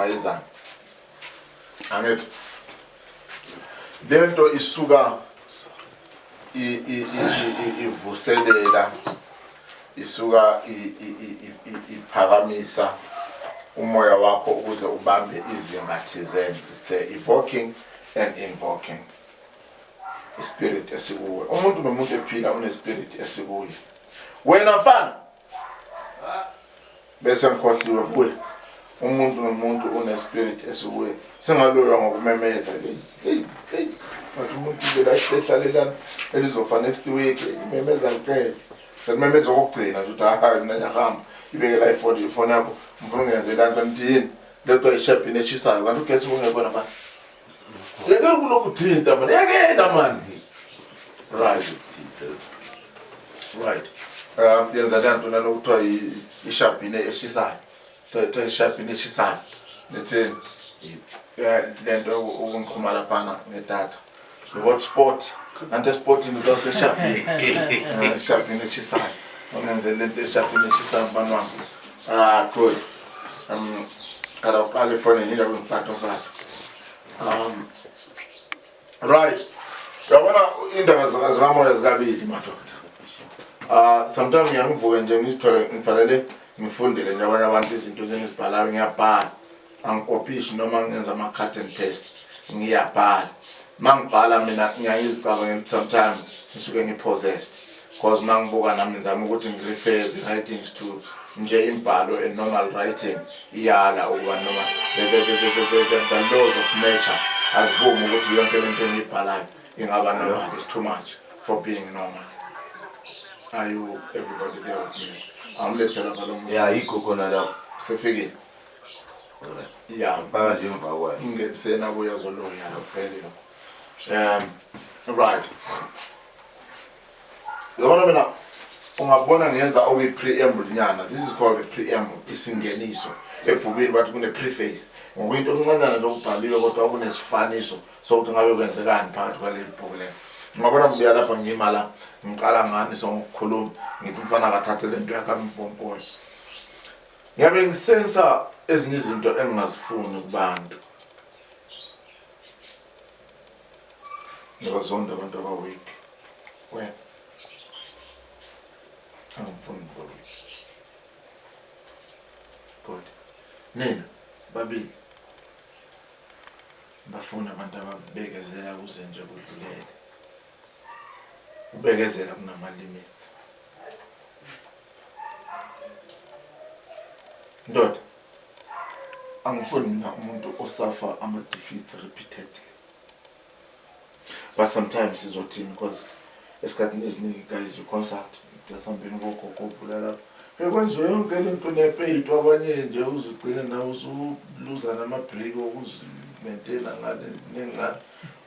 mayizana. Angithi lento isuka ivuselela, isuka iphakamisa umoya wakho ukuze ubambe izinga thizeni. It's a evoking and invoking ispirit esikuwe. Umuntu nomuntu ephila unespirit esikuye. Wena mfana, bese ngikhohliwe kuye. Umuntu nomuntu unespirit esikuye. Singaloywa ngokumemeza, hey hey hey, bathi umuntu nje la ihlalelana elizofa next week, imemeza ngiqede. Sekumemeza okugcina nje ukuthi hayi mina ngiyahamba, ibeke la ifoni, ifoni yakho ngifuna ungenzela nto ntini lento ishebhini eshisayo kanti ugesi ungekho manje. Yekela kulokhu thinta mani, yekela mani. Right. Right. Yenza le nto lana okuthiwa ishabhini eshisayo. Kuthiwa ishabhini eshisayo. Nithini? Le nto ukungiqhuma laphana ngedatha. I-hotspot. Kanti espotini kuthiwa kuseshabhini. Ishabhini eshisayo. Ungenzele le nto eshabhini eshisayo mfana wami. Ah, good. Qala uqale efonini indaba ngifata mfana. Right. Uyabona indaba zikamoya zikabili madoda. Ah, sometimes ngiyangivuke nje ngizithole ngifanele ngifundele nje abanye abantu izinto nje engizibhalayo, ngiyabhala. Angikopishi noma ngenza ama cut and paste. Ngiyabhala. Mangibhala mina ngiyangizicabangela ukuthi sometimes ngisuke ngi-possessed. Because mangibuka nami ngizama ukuthi ngi-refer the writings to nje imbhalo, a normal writing iyala ukuba noma the laws of nature azivumi ukuthi yonke lento engiyibhalayo ingaba normal. It's too much for being normal. Are you everybody there with me? Awumlethela lapha lo muntu. Ya, yikho khona lapho. Sefikile. Ya. Baka nje emva kwayo. Ungenisena kuya zoloya kuphele lokho. Right. Yabona mina ungabona ngenza okuyi-preamble nyana. This is called a preamble, isingeniso. Ebhukwini bathi kune-preface. Ngokuyinto okuncanyana nje okubhaliwe kodwa okunesifaniso sokuthi ngabe kwenzekani phakathi kwaleli bhuku lelo. Ungabona ngibuya lapha ngima la, ngiqala ngani so ngokukhuluma, ngithi umfana akathathe le nto yakhe ampompole. Ngiyabe ngisensa ezinye izinto engingazifuni kubantu. Ngiyabazonda abantu aba-weak. Wena. Angifuni ukuba weak. Good. Nina babili. Bafuna abantu ababekezela kuze nje kudlulele. Ubekezela kunama-limits. Ndoda, angifuni mina umuntu osafa ama-defeats repeatedly. But sometimes sizothini, because esikhathini esiningi guys you consult sasihambeni kogogo ovula lapho bekwenziwe yonke le nto nepeyito, abanye nje uzugcine nawe usuluza namabhriki okuzimentela ngale nencane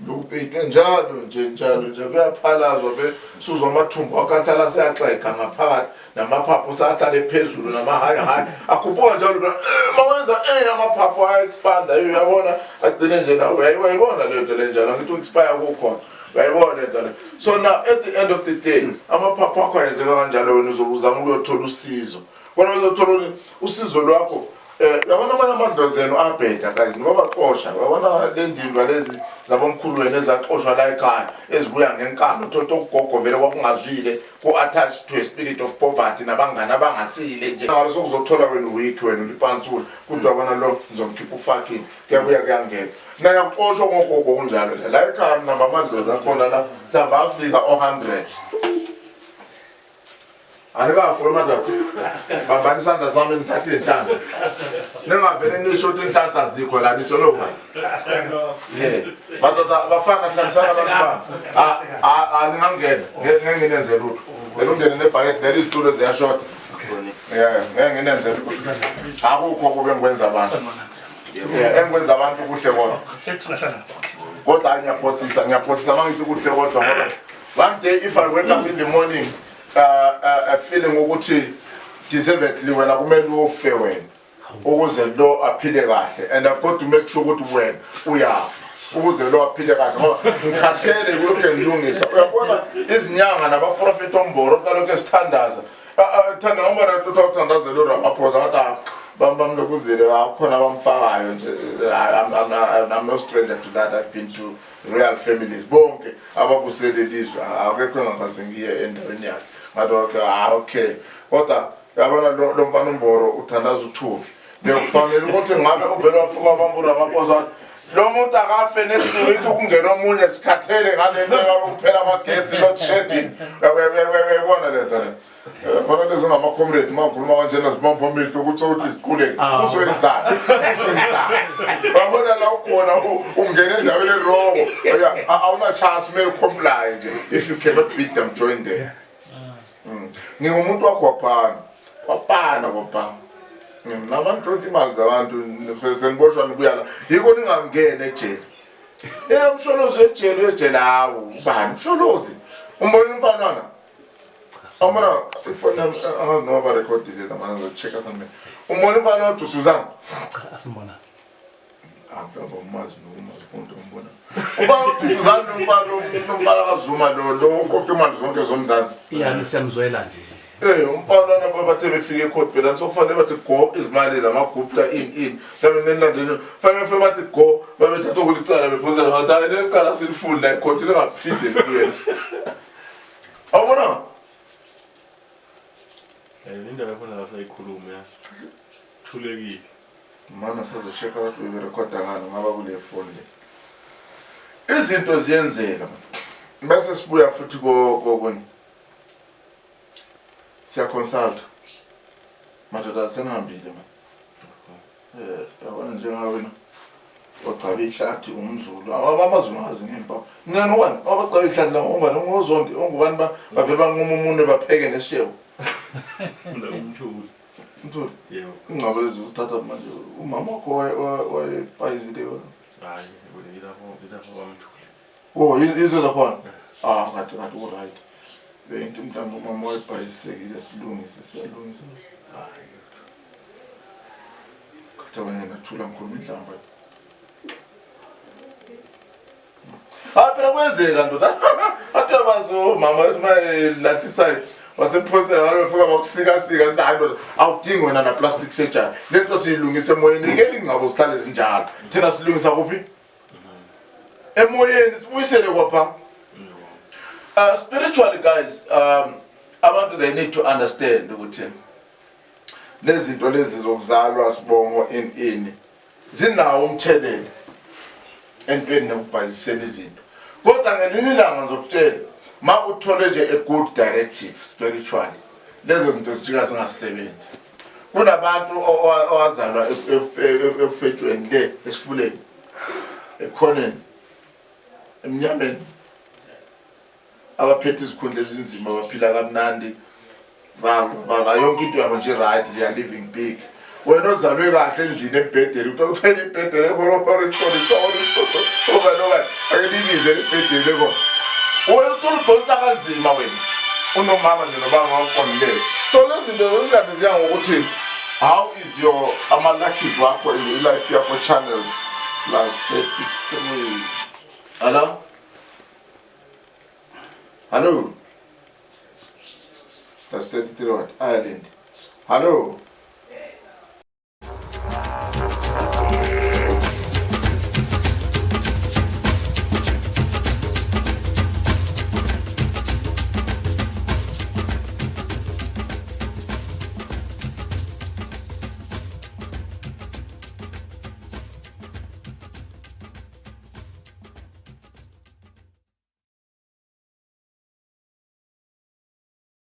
lokupeyitwe njalo nje njalo nje kuyaphalazwa be suzwa amathumbu akho ahlala seyaxega ngaphakathi namaphaphu sahlale phezulu namahayi hayi akhuphuka njalo mawenza amaphaphu aya-expanda, uyabona, agcine nje nawe uyayibona leyo nto le njalo, angithi u-expire kukhona, uyayibona lento le. So now at the end of the day amaphaphu akho ayenzeka kanjalo, wena uzobe uzama ukuyothola usizo, kodwa uzothola usizo lwakho. Uyabona amanye amadlozi enu abheda guys, nibabaxosha. Uyabona le ndindwa lezi zabomkhulu wena ezaxoshwa la ekhaya ezibuya ngenkani, uthola ukuthi okugogo vele kwakungazwile ku-attached to a spirit of poverty nabangani abangasile nje. Ngalo sokuzothola wena weak, wena ulipansula, kuthi uyabona lo ngizomkhipha ufakini, kuyabuya kuyangena naye akuxoshwa ngogogo kunjalo la ekhaya. Mnamba amadlozi akhona la mhlawumbe afika o-100. Anikafi madoda, bambani isandla sami nithathe iy'nhlanhla, ningavele nisho ukuthi inhlanhla azikho la, nisho lowo mani. Madoda, bafana, hlalisana abantu ba aningangena, ngeke nginenze lutho. Lelo ungene nebhakede leli, izitulo ziyashoda. Ngeke nginenze lutho, akukho kube ngikwenza abantu. Engikwenza abantu kuhle kodwa, kodwa hayi ngiyaphosisa, ngiyaphosisa uma ngithi kuhle kodwa, ngoba one day if I wake up in the morning feeling ukuthi deservedly wena kumele ufe wena ukuze lo aphile kahle, and I've got to make sure ukuthi wena uyafa ukuze lo aphile kahle, ngoba ngikhathele kulokhu engilungisa. Uyabona izinyanga nabaprofethi omboro kalokhu esithandaza, thanda ngobona ukuthi uthandazela uRamaphosa, ngathi, ah, Bamlokuzile akhona abamfakayo nje. I'm no stranger to that. I've been to royal families bonke ababusele lizwe, akekho engakaze ngiye endaweni yakhe. Ngathi okay, ah okay, kodwa yabona lo mfana uMboro uthandaza uthuvi, bekufanele ukuthi ngabe uvele wafika wabamba uRamaphosa wathi lo muntu akafe, next week kungena omunye, sikhathele ngale nto yokuphela kwagesi, load shedding. Uyayibona le nto le? Khona lezi ngama-comrade uma ngikhuluma kanjena zibamba amehlo ukuthi ukuthi ziquleke. Ah. Uzoyenzani, uzoyenzani? Babona la ukhona ungena endaweni e-wrong, awuna chance, kumele u-comply nje. If you cannot beat them, join them. Ngingumuntu wakho waphana wapana kwapana namantshontsha imali zabantu, seniboshwa nibuya la, yiko ningangeni ejele. Msholozi ejele, ejele, hawu, ubani msholozi? Umbona umfanana, awubona ifoni yami, angazi noma barekhodile lamana, ngizo-check-a something. Umbona umfana oduduzana? Cha, asimbona. Ah, mhlawumbe umazi nokumazi umuntu umbona. Umfana oduduzana, umfana kaZuma lo uqoqa imali zonke zoMzansi. Iya, siyamzwela nje. Umfana lona bathe befika ecourt phela sokufanele bathi go izimali zamaGupta in mhlawumbe nenilandeni, fanele befike bathi go, babethatha okulicala bephosela, bathi hayi, leli cala silifuni la ecourt, lingaphinde libuyele. Awubona? Indaba yakhona akasayikhulumi, yazi. Thulekile. Mana sazosheka ukuthi beberekhoda ngani ngaba kule phone le. Izinto ziyenzeka. Bese sibuya futhi kokunye. Siya-consult. Madoda, senihambile man. Yabona njengawe wena ogcaba ihlathi, umZulu, amaZulu ngazi ngempa. Mina nobani abagcaba ihlathi la, ungubani ungozondi, ongubani, bavele banquma umunwe bapheke nesishebo. Mina umthuli. Mthuli. Yebo. Ingcabo lezi uzithatha manje, umama wakho wayepayizile wena? Hayi, ilapho kwamthuli. Oh, izwe khona. Ah, kade u-right. Bento mhlawumbe umama wayebhayisekile, silungise, siyalungisa. Hayi. Khathi abanye nathula ngikhuluma inhlamba. Ah, phela kwenzeka ndoda. Athi abazi umama ethi mayelahlisayo wasephosela ngalo, befika bakusikasika, sithi hayi ndoda, awudingi wena na plastic surgery. Lento siyilungisa emoyeni, ke lingcabo sihlale zinjalo. Thina silungisa kuphi? Emoyeni, sibuyisele kwapha. Spiritually guys, abantu they need to understand ukuthi lezi zinto lezi zokuzalwa, sibongo, in zinawo umthelela entweni nekubhayisiseni izinto, kodwa ngelinye ilanga ngizokutshela, ma uthole nje a good directive spiritually, lezo zinto zijika zingasebenzi. Kunabantu owazalwa ekufetshweni le esifuleni, ekhoneni, emnyameni, abaphethe izikhundla ezinzima, baphila kamnandi, yonke into yabo nje right, they are living big. Wena ozalwe kahle endlini embhedeni, uthele ibhedele obani, ake libize ibhedele ko, wena uthola udonsa kanzima, wena unomama nje nobaba waqondileyo. So lezi zinto zikade ziya ngokuthi how is your ama-luckies wakho, i-life yakho channeled. Plus 33. Hello, hello, plus 33 what? Ireland. Hello.